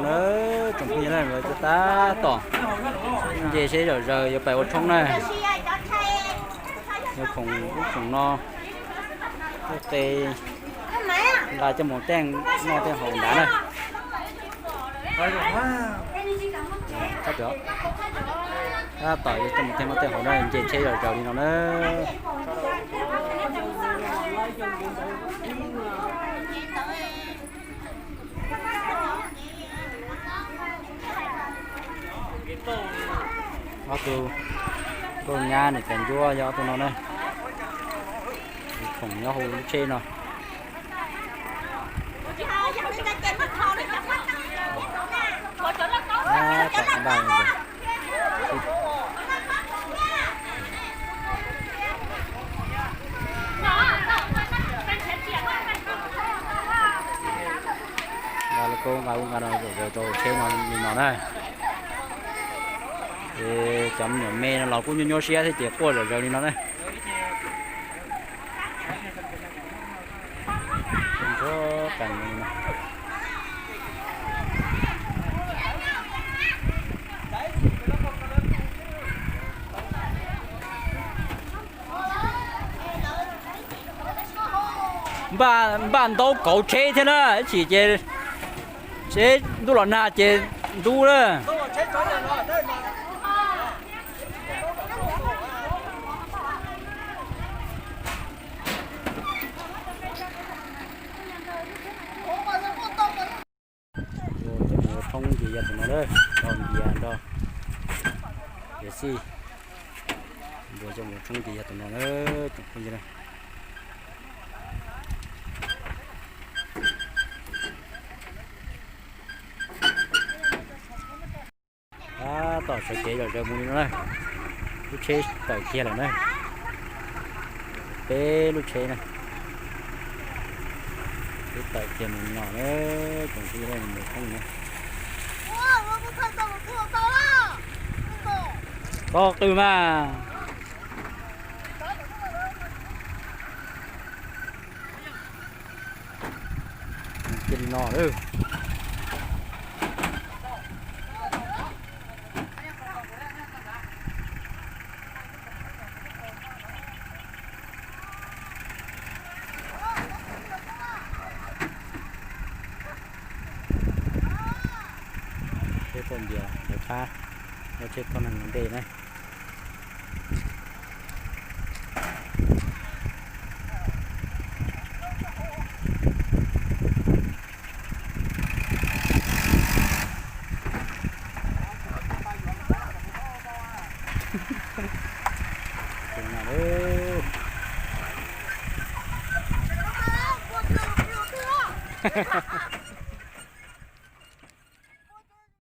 Na, tsoom phooj ywg na, lawv tab tom nce tsheb zom zaws yuav pais ua tshoob na. Yuav khoom ub khoom no, ua qe nqa coj mus tej noj tej haus ntawd na. Tab tom yuav coj mus tej noj tej haus na, nce tsheb zom zaws li no na. Ob tug nkauj nyab niam tais ncuab yog ob tug no na. Khoom nyob hauv lub tsheb no. Nqa lub koob nqa ub nqa no zom zaws rau tsheb no li no na. Ces cov me nyuam me no los kuj nyuaj nyuaj siab thiab ces quaj zom zaws li no na. Npaj ntaub kauv tsheb thiab na, ib chim ces tsheb ntub los nag ces ntub na. Coj mus ua tshoob ces yog tus no na, nrog npias nrog tiam xij, npua coj mus ua tshoob ces yog tus no na, tsoom phooj ywg na. Tab tom sawv kev zom zaws mus li no na, lub tsheb tawm kiag lawm na, peb lub tsheb na, peb tawm kiag mus li no na, tsoom phooj ywg na, mus tshoob na. Tau qw mas. Cia li no lawm. Tsheb tuaj npias lawv qab, lawv tsheb tuaj neeg ntej na.